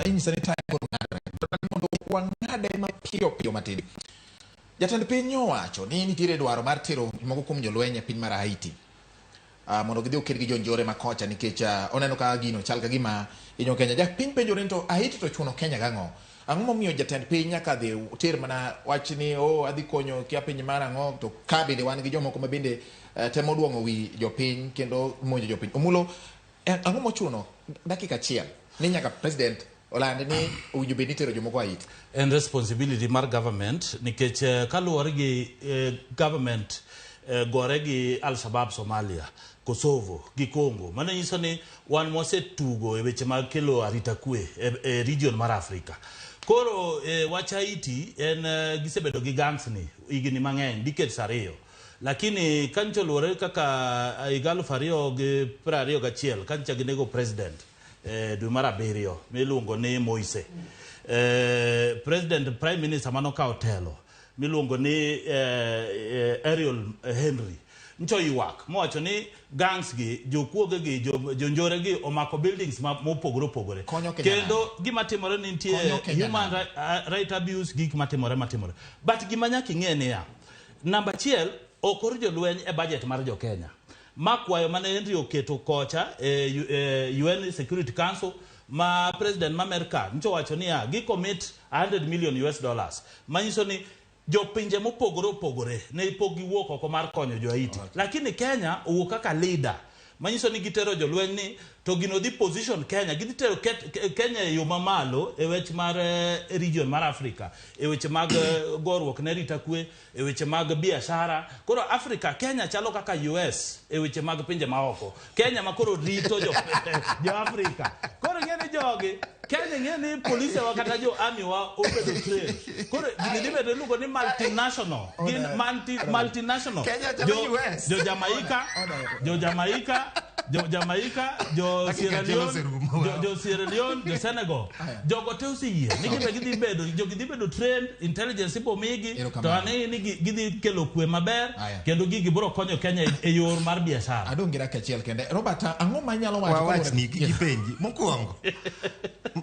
Inyisa ni time koro ng'adore. Mondo wang'ade mapiyo piyo matin. Jatend piny owacho ni nitiere dwaro mar tero moko kuom jolweny e piny mar Haiti. Mondo gidhi oked gi jonjore ma kocha nikech oneno ka gino chal ka gima hinyo Kenya. Japiny penjore ni to Haiti to chuno Kenya gang'o? Ang'o momiyo jatend piny nyaka dhi ter mana wach ni oh adhi konyo kia piny mar ang'o to ka bende wan gi jomoko ma bende temo duong'o wi jopiny kendo monjo jopiny. Omulo ang'o mochuno dakika achiel ni nyaka president oland ni owinjo bed ni itero jomoko Haiti? En responsibility mar government nikech kaluwore gi government gore gi Al-Shabaab Somalia, Kosovo gi Congo. Mano nyiso ni wan mwasetugo e weche mag kelo arita kwe e region mar Africa. Koro wach Haiti en gisebedo gi gangs ni higni mang'eny, decades 2. Lakini kanyo luwore kaka higa 2021 kanyo ginego president dwe mar 7 miluongo ni Moise. President prime minister manokawo telo miluongo ni Ariel Henry ncho ywak mowacho ni gangs gi jokuoge gi jonjore gi omako buildings mopogore opogore. Kendo gima timore ni nitie human right abuse, gik matimore matimore. But gima nyaka ing'e niya, namba 1 ok or jolweny e budget mar jo Kenya. Ma kwayo mane Henry oketo kocha e UN Security Council ma president ma Amerka ncho wacho niya gi commit $100 million US dollars. Manyiso ni jopinje mopogore opogore ne pok giwuok oko mar konyo jo Haiti. Lakini Kenya owuok kaka leader. Manyiso ni gitero jolweny ni to gino dhi position Kenya, gidhi tero Kenya e yo mamalo e wech mar region mar Africa, e weche mag goruok ne rita kwe, e weche mag biashara. Koro Africa, Kenya chalo kaka US e weche mag pinje maoko. Kenya ma koro rito jo Africa. Koro ing'e ni jogi, Kenya ing'e ni polise wa kata jo army wa obedo trained. Koro gini dhi bedo iluongo ni multinational. Gin multinational. Kenya chalo US. Jo Jamaica, jo Jamaica, jo Jamaica, jo Sierra Leone, jo Sierra Leone, jo Senegal. Jogo te oseyie ni gimbe gidhi bedo, jogi dhi bedo trained, intelligence ibo migi, to ang'e ni gidhi kelo kwe maber, kendo gigi biro konyo Kenya e yor mar biashara. Adong' gi dakika achiel kende. Robert, ang'o ma inyalo wacho? Wawach ni gipenji. Mokwongo.